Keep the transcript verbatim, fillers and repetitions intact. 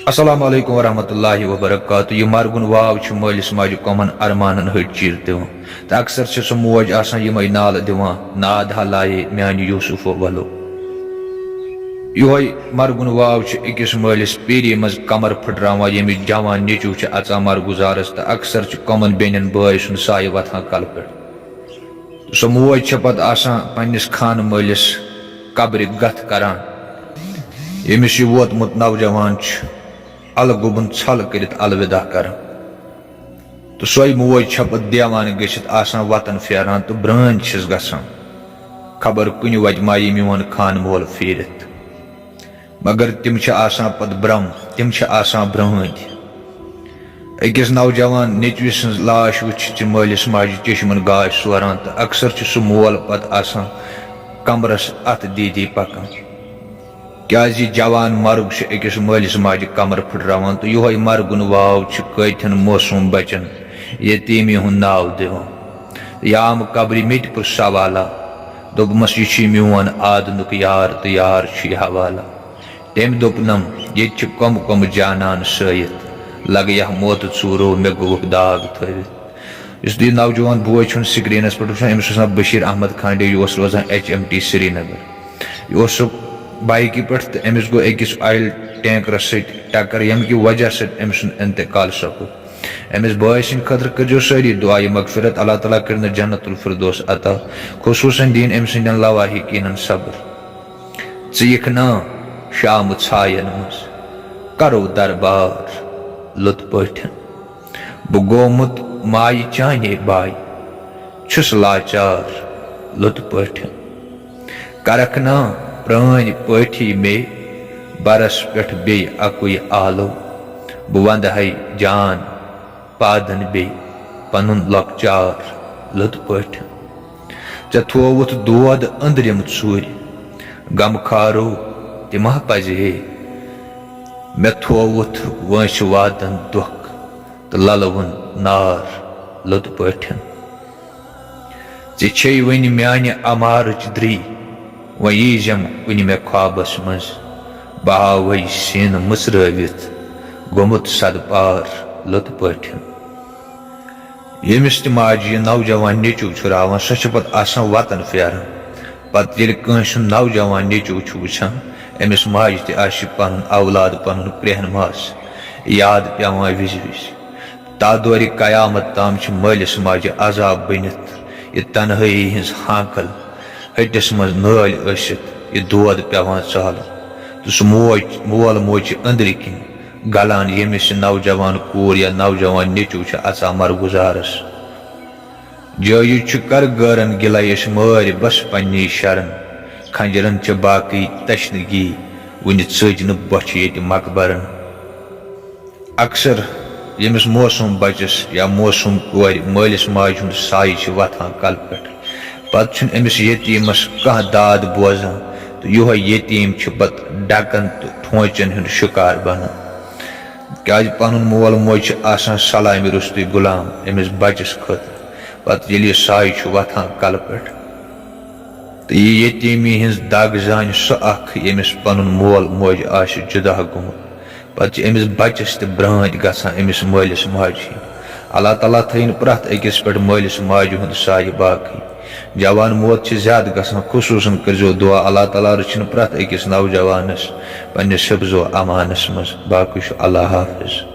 السلام علیکم ورحمۃ اللہ وبرکاتہ۔ یہِ مرگُن واو چھُ مٲلِس ماجہِ کۄمن ارمانن ہٕٹۍ چیٖر دِوان، تہٕ اکثر چھِ سۄ موج آسان یِمے نالہٕ دِوان، ناد ہا لایے میانہِ یوسفو ولو۔ یِہوے مرگُن واو چھُ أکِس مٲلِس پیٖری منٛز کمر پھٕٹراوان، ییٚمِس جوان نیٚچو چھُ اژان مرگُزارس، تہٕ اکثر چھُ کۄمن بیٚنٮ۪ن بٲے سُنٛد سایہِ وۄتھان کلہٕ پٮ۪ٹھ۔ سۄ موج چھےٚ پتہٕ آسان پننِس خانہٕ مٲلِس قبرِ گتھ کران، ییٚمِس یہِ ووتمُت نوجوان چھُ الہٕ گوٚبُن ژھل کٔرِتھ الوداع کران۔ تہٕ سۄے موج چھےٚ پتہٕ دیوان گٔژھِتھ آسان وطن پھیران تہٕ برٲنۍ چھِس گژھان، خبر کُنہِ وتہِ ما یی میون خانہٕ مول پھیرِتھ۔ مگر تِم چھِ آسان پتہٕ برم، تِم چھِ آسان برٲنۍ۔ أکِس نوجوان نیٚچوِ سٕنٛز لاش وٕچھِتھ چھِ مٲلِس ماجہِ چشمن گاش سوران، تہٕ اکثر چھُ سُہ مول پتہٕ آسان کمرس اتھ دیٖدی پکان۔ کیازِ یہِ جوان مرگ چھُ أکِس مٲلِس ماجہِ کمر پھٕٹراوان، تہٕ یِہوے مرگُن واو چھُ کٲتھٮ۪ن معصوم بچن یتیٖمی ہُنٛد ناو دِوان۔ یام قبرِ مےٚ تہِ پرُژھ سوالا، دوٚپمس، یہِ چھُے میون آدنُک یار تہٕ یار چھُے حوالا۔ تٔمۍ دوٚپنم، ییٚتہِ چھِ کۄمہٕ کۄمہٕ جانان سٲیِتھ، لگہٕ یا موتہٕ ژوٗرو مےٚ گوٚوُکھ داغ تھٲوِتھ۔ یُس تُہۍ نوجوان بوے چھُن سکرینس پٮ۪ٹھ وٕچھان، أمِس اوس ناو بشیر احمد کھانڈے، یہِ اوس روزان ایچ ایم ٹی سرینگر۔ یہِ اوس سُہ بایکہِ پٮ۪ٹھ تہٕ أمِس گوٚو أکِس آیل ٹینکرس سۭتۍ ٹکر، ییٚمہِ کہِ وجہ سۭتۍ أمۍ سُنٛد انتقال سپُد۔ أمِس بٲے سٕنٛدِ خٲطرٕ کٔرزیو سٲری دعایہِ مغفرت، اللہ تعالیٰ کٔرِنَس جنت الفردوس عطا، خصوصاً دِیِن أمۍ سٕنٛدٮ۪ن لواحقیٖنَن صبر۔ ژٕ یِکھ نا شامہٕ ژھایَن منٛز، کرو دربار لُطہٕ پٲٹھۍ۔ بہٕ گومُت مایہِ چانے بایہِ، چھُس لاچار لُطہٕ پٲٹھۍ۔ کرکھ نا پرٲنۍ پٲٹھی مے، برس پٮ۪ٹھ بیٚیہِ اکُے آلو۔ بہٕ ونٛدٕ ہے جان پادن بیٚیہِ پنُن لۄکچار لُطہٕ پٲٹھۍ۔ ژےٚ تھووُتھ دود أنٛدرِم ژوٗرِ، غمخارو تہِ ما پزِ ہے۔ مےٚ تھووُتھ وٲنٛسہِ وادن دۄکھ تہٕ للوُن نار لُطہٕ پٲٹھۍ۔ ژےٚ چھے وٕنہِ میانہِ عمارٕچ درٕے، وۄنۍ ییٖزٮ۪م کُنہِ مےٚ خوابس منٛز۔ بہٕ ہاوے سیٖنہٕ مٕژرٲوِتھ گوٚمُت صدپار لُطہٕ پٲٹھۍ۔ ییٚمِس تہِ ماجہِ یہِ نوجوان نیٚچو چھُ راوان، سۄ چھِ پتہٕ آسان وطن پھیران۔ پتہٕ ییٚلہِ کٲنٛسہِ ہُنٛد نوجوان نیٚچو چھُ وٕچھان، أمِس ماجہِ تہِ آسہِ پنُن اولاد، پنُن کرٛہن ماس یاد پٮ۪وان وِزِ وِزِ۔ تا دورِ قیامت تام چھِ مٲلِس ماجہِ عذاب بٔنِتھ یہِ تنہٲیی ہٕنٛز ہانکل، ۂٹِس منٛز نٲلۍ ٲسِتھ یہِ دود پٮ۪وان ژالُن۔ تہٕ سُہ موج، مول موج چھِ أنٛدرِ کِنۍ گلان، ییٚمِس یہِ نوجوان کوٗر یا نوجوان نیٚچو چھُ اژان مرگُزارس۔ جٲیِز چھُ کر غٲرن گِلے أسۍ مٲرۍ بس پننی شرن، خنجرن چھِ باقٕے تشنگی، وُنہِ ژٔج نہٕ بۄچھِ ییٚتہِ مقبرن۔ اکثر ییٚمِس موسوم بچس یا موسوم کورِ مٲلِس ماجہِ ہُنٛد سایہِ چھُ وۄتھان کلہٕ پٮ۪ٹھ، پتہٕ چھُنہٕ أمِس یتیٖمس کانٛہہ داد بوزان، تہٕ یِہوے یتیٖم چھُ پتہٕ ڈکن تہٕ ٹھونچن ہُنٛد شکار بنان۔ کیازِ پنُن مول موج چھِ آسان سلامہِ روٚستُے غلام أمِس بچس خٲطرٕ۔ پتہٕ ییٚلہِ یہِ سایہِ چھُ وۄتھان کلہٕ پٮ۪ٹھ، تہٕ یہِ یتیٖمی ہٕنٛز دگ زانہِ سُہ اکھ، ییٚمِس پنُن مول موج آسہِ جُدا گوٚمُت۔ پتہٕ چھِ أمِس بچس تہِ برٛانٛدۍ گژھان أمِس مٲلِس ماجہِ ہِنٛدۍ۔ اللہ تعالیٰ تھٲیِن پرٛٮ۪تھ أکِس پٮ۪ٹھ مٲلِس ماجہِ ہُنٛد سایہِ باقٕے۔ جوان موت چھِ زیادٕ گژھان، خصوٗصاً کٔرۍزیو دُعا، اللہ تعالیٰ رٔچھِن پرٛٮ۪تھ أکِس نوجوانس پننِس حفظ و امانس منٛز۔ باقٕے چھُ اللہ حافظ۔